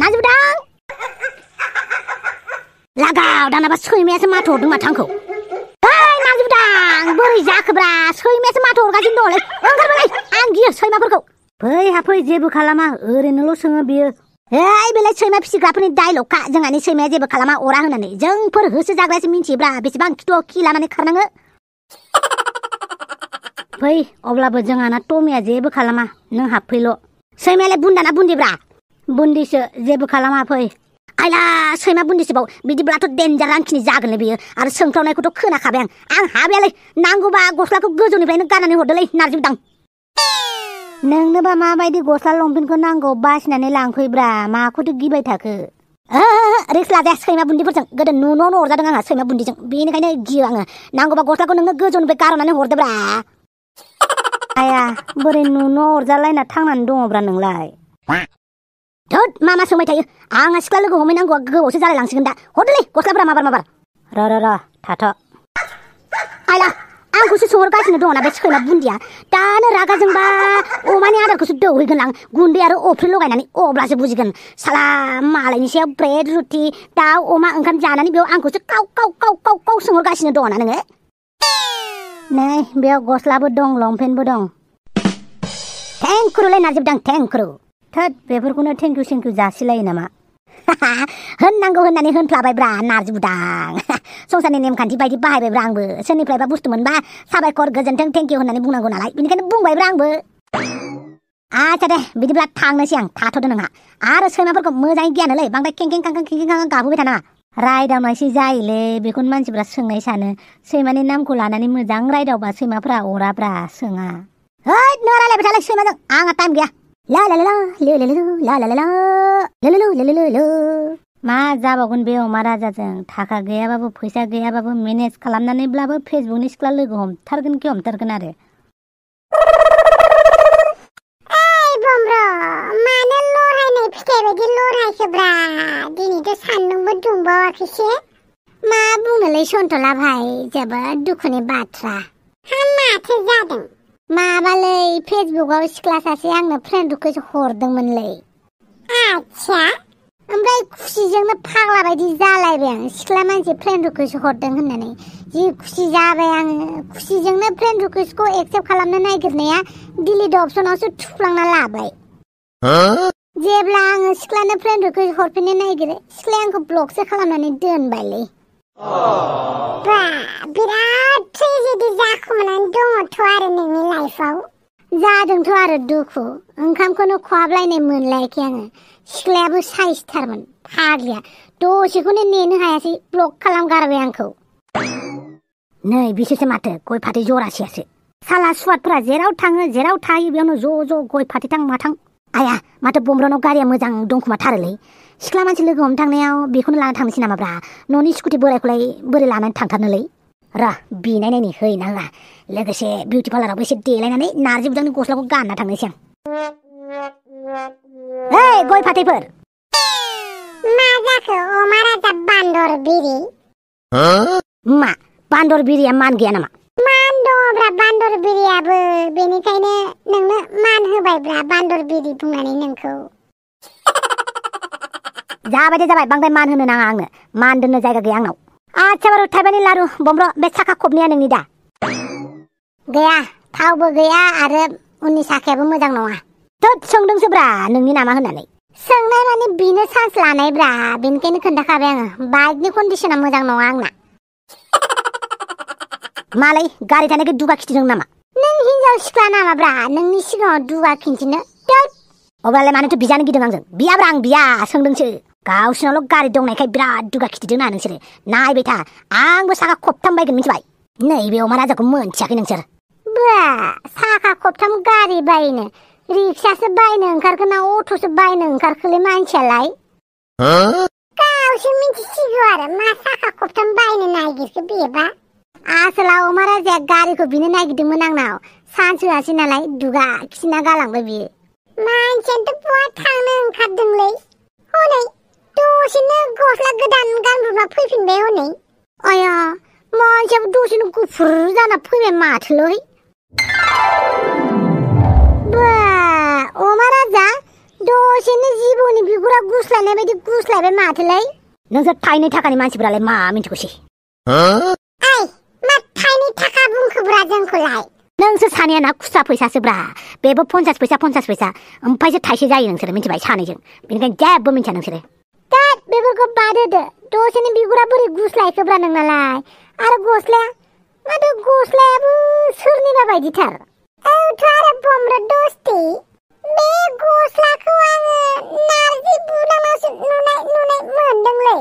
नाजिबदां लागाव दानाबा सैमायासो माथो हरदों माथो आंखौ ओइ नाजिबदां बोरै जाखोब्रा सैमायासो माथो हरगासिनो दङलै ओंखारबोलाय आं गियो सैमाफोरखौ फै हाफै जेबो खालामा ओरैनोल' सोङो बियो ओइ बेलाय सैमा फिसिग्राफोरनि डायलगखा जोंहानि सैमाया जेबो खालामा अरा होननानै जोंफोर होसो जाग्रासो मिन्थियोब्रा बेसेबां खिथुआव खि लानानै खारनाङो फै अब्लाबो जोंहाना टमिया जेबो खालामा नों हाबफैल' सैमायालाय बुन्दाना बुन्दिब्रा बुन्दिसो जेबो खालामा फै आइला सैमा बुन्दिसोबाव बिदिब्लाथ' डेन्जार रांखिनि जागोनलै बियो आरो सोंख्रावनायखौथ' खोनाखाबाय आं हाबायालै नांगौबा गस्लाखौ गोजौनिफ्रायनो गाननानै हरदोलै नारजिबदां नोंनोबा माबायदि गस्ला लंपेन्टखौ नांगौ बासिनानै लांफैब्रा माखौथो गिबाय थाखो रिक्स लाजाया सैमा बुन्दिफोरजों गोदो नुनावनो अरजादों आंहा सैमा बुन्दिजों बेनिखायनो गियो आङो नांगौबा गस्लाखौ नोंनो गोजौनिफ्राय गारनानै हरदोब्रा आया बोरै नुनाव अरजालायना थांनानै दङब्रा नोंलाय धोद मा सोंबाय थायो आंहा सिख्ला लोगो हमहैनांगौआ गोबावसो जालायलांसिगोन दा हरदोलै गस्लाफोरा माबार र' थाथ' आइला आंखौसो सोंहरगासिनो दङना बे सैमा बुन्दिया दानो रागा जोंबा अमानि आदारखौसो दौहैगोन आं गुन्दै आरो अफ्रि लगायनानै अब्लासो बुजिगोन साला मालायनि सायाव ब्रेड रुटि दाउ अमा ओंखाम जानानै बेयाव आंखौसो काव सोंहरगासिनो दङना नोङो नै बेयाव गस्लाबो दं लंपेन्टबो दं थेंक्रुलै नाजिबदां थेंक्रु थोद बेफोरखौनो थेंकिउ जासिलायो नामा होननांगौ होननानै होनफ्लाबायब्रा नारजिबदां संसारनि नेमखान्थि बायदि बाहायबायब्रा आंबो सोरनिफ्रायबा बुस्थु मोनबा साबायखर गोजोन्थों थेंकिउ होननानै बुंनांगौ नालाय बेनिखायनो बुंबायब्रा आंबो आच्छा दे बिदिब्ला थांनोसै आं थाथ'दो नोंहा आरो सैमाफोरखौ मोजाङै गियान होलै बांद्राय खेंखें खांखां गाबहोबाय थानाङा रायदावनायसो जायोलै बेखौनो मानसिफ्रा सोंनाय सानो सैमानि नामखौ लानानै मोजां रायदावबा सैमाफोरा अराब्रा सोङा हैद नों रायलायबाय थालाय सैमाजों आंहा टाइम गैया मा जाबावगोन बे अमा राजाजों थाखा गैयाबाबो फैसा गैयाबाबो मेनेज खालामनानैब्लाबो फेसबुकनि सिख्ला लोगो हमथारगोन आरो मानो लरायनाय फिथाइ बायदि लरायखोब्रा दिनैथ' सान्दुंबो दुंबावाखैसो मा बुंनोलै सन्थला भाइ जोबोद दुखुनि बाथ्रा माथो जादों माबालै फेसबुकआव सिख्ला सासे आंनो फ्रेन्ड रिकुवेस्ट हरदोंमोनलै आच्छा ओमफ्राय खुसिजोंनो फाग्ला बायदि जालायबाय आं सिख्ला मानसि फ्रेन्ड रिकुवेस्ट हरदों होननानै जि खुसि जाबाय आङो खुसिजोंनो फ्रेन्ड रिकुवेस्टखौ एक्सेप्ट खालामनो नागिरनाया डिलिट अप्सनावसो थुफ्लांना लाबाय जेब्ला आङो सिख्लानो फ्रेन्ड रिकुवेस्ट हरफिननो नागिरो सिख्लाया आंखौ ब्लकसो खालामनानै दोनबायलै बिराद ट्रेजेडि जाखोमानानै दङथ' आरो नोंनि लाइफआव जादोंथ' आरो दुखु ओंखामखौनो खहाबलायनाय मोनलायाखै आङो सिख्लायाबो साइसथारमोन फाग्लिया दसेखौनो नेनो हायासै ब्लक खालामगारबाय आंखौ नै बिसोरसो माथो गय फाथै जरासेयासो साला सुवादफोरा जेराव थाङो जेराव थायो बेयावनो ज' गय फाथै थां माथां आया माथो बमब्रनाव गारिया मोजां दंखोमाथारोलै सिख्ला मानसि लोगो हमनो थांनायाव बेखौनो लाना थांनोसै नामाब्रा न'नि स्कुटि बोरायखौलाय बोरै लानानै थांथारनोलै र' बिनायनायनि हैना होआ लोगोसे बिउटि पार्लारावबो एसे देलायनानै नारजिबदांनि गस्लाखौ गानना थांनोसै आं गय फाथैफोर मा जाखो अमा राजा बान्दर बिरि मा बान्दर बिरिया मान गैया नामा मान दङब्रा बान्दर बिरियाबो बेनिखायनो नोंनो मान होबायब्रा बान्दर बिरि बुंनानै नोंखौ जाबाय दे जाबाय बांद्राय मान होनो नाङा आंनो मान दोननो जायगा गैया आंनाव आच्छा बारु थाइबानि लारु बमब्र बे साखा खबनैया नोंनि दा गैया थावबो गैया आरो उननि साखायाबो मोजां नङा थोद सोंदोंसोब्रा नोंनि नामा होननानै सोंनाय माने बिनो चान्स लानायब्रा बेनिखायनो खोन्थाखाबाय आङो बाइकनि कन्डिसना मोजां नङा आंना मालाय गारि थानायखौ दुगा खिथिदों नामा नों हिनजाव सिख्ला नामाब्रा नोंनि सिगाङाव दुगा खिन्थिनो अब्लालाय मानोथो बिजानो गिदों आंजों बियाब्रा आं बिया सोंदोंसो गावसिनावल' गारि दंनायखाय बिराद दुगा खिथिदों ना नोंसोरो नायबाय था आंबो साखा खबथाम बायगोन मिथिबाय नैबे अमा राजाखौ मोनथियाखै नोंसोर बा साखा खबथाम गारि बायनो रिक्सासो बायनो ओंखारखो ना अट'सो बायनो ओंखारखोलै मानसियालाय गावसो मिन्थिसिगौ आरो मा साखा खबथाम बायनो नागिरखो बेबा आसोलाव अमा राजाया गारिखौ बिनो नागिरदोंमोन आंनाव चान्स होआसै नालाय दुगा खिथिना गालांबाय बियो मानसियानोथ' बहा थांनो ओंखारदोंलै हनै दसेनो गस्ला गोदान गानब्रबना फैफिनबाय हनै आया मानसियाबो दसेनो गुफुर जाना फैबाय माथोलै बा अमा राजा दसेनो जिबौनि बिगुरा गुस्लायनाय बायदि गुस्लायबाय माथोलै नोंसोर थाइनै थाखानि मानसिफोरालाय मा मिन्थिगौसै ओइ मा थाइनै थाखा बुंखोब्रा जोंखौलाय नोंसोर सानैया ना खुस्रा फैसासोब्रा बेबो 50 फैसा ओमफ्रायसो थाइसे जायो नोंसोरो मिन्थिबाय सानैजों बेनिखायनो जेबो मिन्थिया नोंसोरो दैट बेफोरखौ बाद होदो दसेनो बिगुरा बोरै गुस्लायखोब्रा नोंनालाय आरो गस्लाया माथो गस्लायाबो सोरनिबा बायदिथार औथ' आरो बम्र दस्ति बे गस्लाखौ आङो नारजि बुदांनावसो नुनाय मोनदोंलै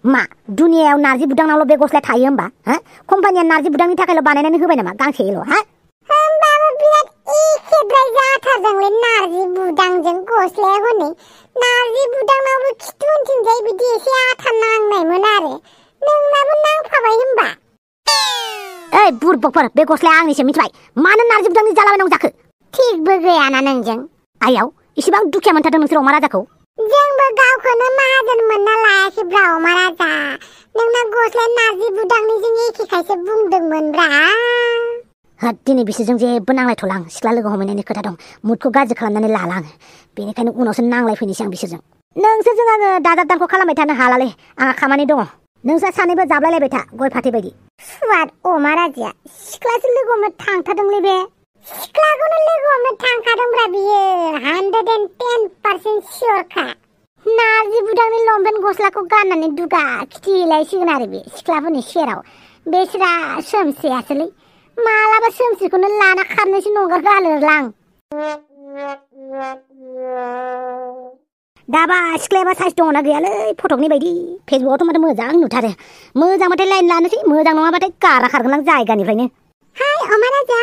मा दुनियायाव नारजि बुदांनावल' बे गस्लाया थायो होमबा हा कम्पानिया नारजि बुदांनि थाखायल' बानायनानै होबाय नामा गांसेल' हा होमबाबो बिराद एखेद्राय जाथारदोंलै नारजि बुदांजों गस्लाया हनै नारजि बुदांनावबो खिथु उनथिंजाय बिदि एसे आथा नांनायमोन आरो नोंनाबो नांफाबाय होमबा ओइ बुरबकफोर बे गस्लाया आंनिसो मिथिबाय मानो नारजि बुदांनि जालाबायनांगौ जाखो थिगबो गैयाना नोंजों आयाव इसिबां दुखिया मोनथारदों नोंसोर अमा राजाखौ जोंबो गावखौनो माहाजोन मोनना लायाखैब्रा अमा राजा नोंना गस्लाया नारजि बुदांनिजों एखेखायसो बुंदोंमोनब्रा होद दिनै बिसोरजों जेबो नांलायथ'ला आं सिख्ला लोगो हमहैनायनि खोथा दं मुडखौ गाज्रि खालामनानै लाला आङो बेनिखायनो उनावसो नांलायफैनोसै आं बिसोरजों नोंसोरजों आङो दाजाब दानख' खालामबाय थानो हालालै आंहा खामानि दङ नोंस्रा सानैबो जाब्लायलायबाय था गय फाथै बायदि सुवाद अमा राजाया सिख्लासो लोगो हमनो थांथारदोंलै बे सिख्लाखौनो लोगो हमनो थांखादोंब्रा बियो 110% सियरखा नारजि बुदांनि लंपेन्ट गस्लाखौ गाननानै दुगा खिथिलायसिगोन आरो बे सिख्लाफोरनि सेराव बेस्रा सोमस्रियासोलै मालाबा सोमस्रिखौनो लाना खारनोसो नंगारगालोलां दाबा सिख्लायाबा साइज दङना गैयालै फटकनि बायदि फेसबुकआवथ' माथो मोजां नुथारो मोजांबाथाय लाइन लानोसै मोजां नङाबाथाय गारा खारगोन आं जायगानिफ्रायनो हाय अमा राजा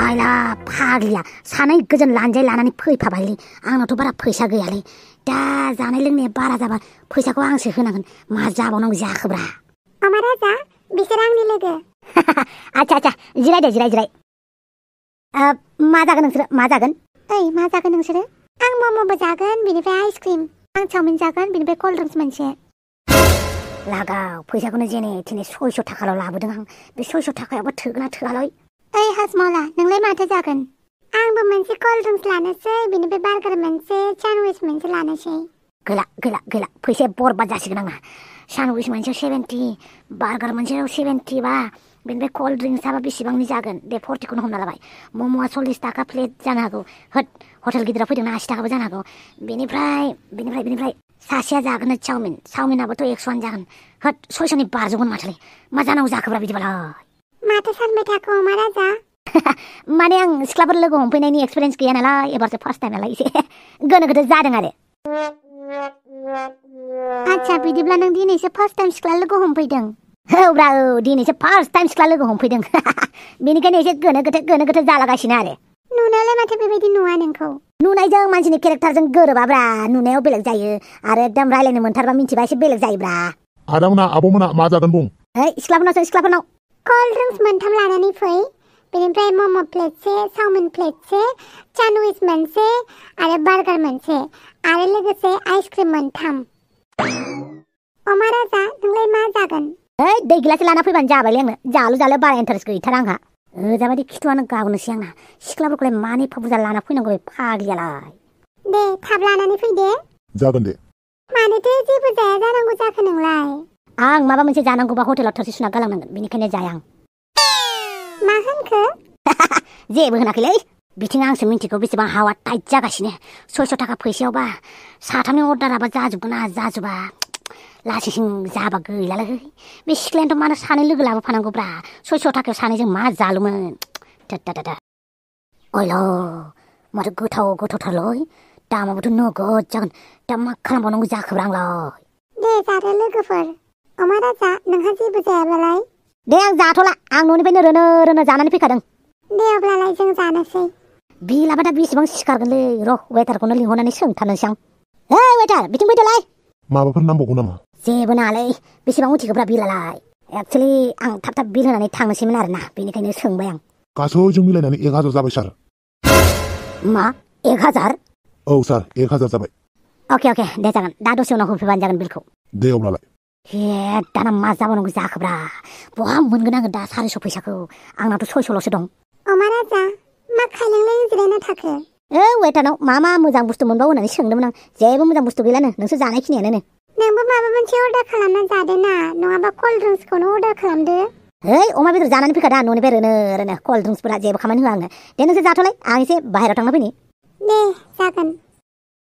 आयला फाग्लिया सानै गोजोन लानजाय लानानै फैफाबायलै आंनावथ' बारा फैसा गैयालै दा जानाय लोंनाया बारा जाबा फैसाखौ आंसो होनांगोन मा जाबावनांगौ जाखोब्रा अमा राजा बिसोर आंनि लोगो आच्छा जिराय दे जिराय मा जागोन नोंसोरो मा जागोन ओइ मा जागोन नोंसोरो आं मम'बो जागोन बिनिफ्राय आइसक्रिम आं चावमिन जागोन बिनिफ्राय कल्ड ड्रिंक्स मोनसे लागाव फैसाखौनो जेने थेने 600 थाखाल' लाबोदों आं बे 600 थाखायाबो थोगोना थोआलै ओइ हासमला नोंलाय माथो जागोन आंबो मोनसे कल्ड ड्रिंक्स लानोसै बिनिफ्राय बार्गार मोनसे सैंडविच मोनसे लानोसै गैला फैसाया बरबाद जासिगोन आंना सैंडविच मोनसेयाव 70 बार्गार मोनसेयाव 70 बा बेनिफ्राय कल्ड ड्रिंक्सआबा बेसेबांनि जागोन दे 40खौनो हमना लाबाय मम'आ 40 थाखा प्लेट जानो हागौ होद हटेल गिदिराव फैदोंना 80 थाखाबो जानो हागौ बेनिफ्राय सासेया जागोन चावमिनाबोथ' 100 जागोन होद 600नि बारजोबगोन माथोलै मा जानांगौ जाखोब्रा बिदिबालाय माथो सानबाय थाखो अमा राजा माने आं सिख्लाफोर लोगो हमफैनायनि एक्सपिरियेन्स गैया नालाय एबारसो फार्स्ट टाइम नालाय एसे गोनो गोथो जादों आरो आच्छा बिदिब्ला नों दिनैसो फार्स्ट टाइम सिख्ला लोगो हमफैदों औब्रा दिनैसो फार्स्ट टाइम सिख्ला लोगो हमफैदों बेनिखायनो एसे गोनो गोथो जालागासिनो आरो नुनायालाय माथो बेबायदि नुवा नोंखौ नुनायजों मानसिनि केरेक्टारजों गोरोबाब्रा नुनायाव बेलेग जायो आरो एकदम रायलायनो मोनथारबा मिथिबा एसे बेलेग जायोब्रा आदामोना आब'मोना मा जागोन बुं सिख्लाफोरनाव कल्ड ड्रिंक्स मोनथाम लानानै फै बेनिफ्राय मम' प्लेटसे चावमिन प्लेटसे सैंडविच मोनसे आरो बार्गार मोनसे आरो लोगोसे आइसक्रिम मोनथाम अमा राजा नोंलाय मा जागोन दै गिलाससे लाना फैबानो जाबायलै आंनो जालु बारा इन्टारेस्ट गैथारा आंहा ओजाबादि खिथुआनो गावनोसै आंना सिख्लाफोरखौलाय मानो एफा बुरजा लाना फैनांगौ बे फाग्लियालाय दे थाब लानानै फै दे जागोन दे मानोथो जेबो जाया जानांगौ जाखो नोंलाय आं माबा मोनसे जानांगौबा हटेलाव थोरसि सुना गालांनांगोन बेनिखायनो जाया आं मा होनखो जेबो होनाखैलै बिथिं आंसो मिन्थिगौ बेसेबां हावा टाइट जागासिनो 600 थाखा फैसायावबा साथामनि अर्डाराबा जाजोबगोना जाजोबा लासिं जाबा गैलालै बे सिख्लायानोथ' मानो सानै लोगो लाबोफानांगौब्रा 600 थाखायाव सानैजों मा जालुमोन अयल' माथो गोथावथारलै दामाबोथ' नोगोद जागोन दा मा खालामबावनांगौ जाखोब्रा आंलाय दे जादो लोगोफोर अमा राजा नोंहा जेबो जायाबालाय दे आं जाथ'ला आं न'निफ्रायनो रोनो जानानै फैखादों दे अब्लालाय जों जानोसै बिलाबा दा बेसेबां सिखारगोनलै र' वेटारखौनो लिंहरनानै सोंथारनोसै आं ओइ वेटार बिथिं फैदोलाय माबाफोर नांबावगौ नामा जेबो नाङालै बेसेबां उथिगोब्रा बिलालाय एक्चुअली आं थाब बिल होनानै थांनोसैमोन आरोना बेनिखायनो सोंबाय आं गासैजों मिलायनानै 1000 जाबाय सार मा 1000 औ सार 1000 जाबाय अके दे जागोन दा दसे उनाव होफैबानो जागोन बिलखौ दे अब्लालाय दाना मा जाबावनांगौ जाखोब्रा बहा मोनगोन आङो दा 400 फैसाखौ आंनावथ' 600ल'सो दं अमा राजा मा खायलेंलाय जिरायना थाखो वेटारनाव मा मोजां बुस्थु मोनबावो होननानै सोंदोंमोन आं जेबो मोजां बुस्थु गैलानो नोंसोर जानायखिनियानो नोंबो माबा मोनसे अर्डार खालामना जादो ना नङाबा कल्ड ड्रिंक्सखौनो अर्डार खालामदो अमा बेदर जानानै फैखादा न'निफ्राय ओरैनो कल्ड ड्रिंक्सफोरा जेबो खामानि होआ आंनो दे नोंसोर जाथ'लाय आं एसे बाहेरायाव थांना फैनि दे जागोन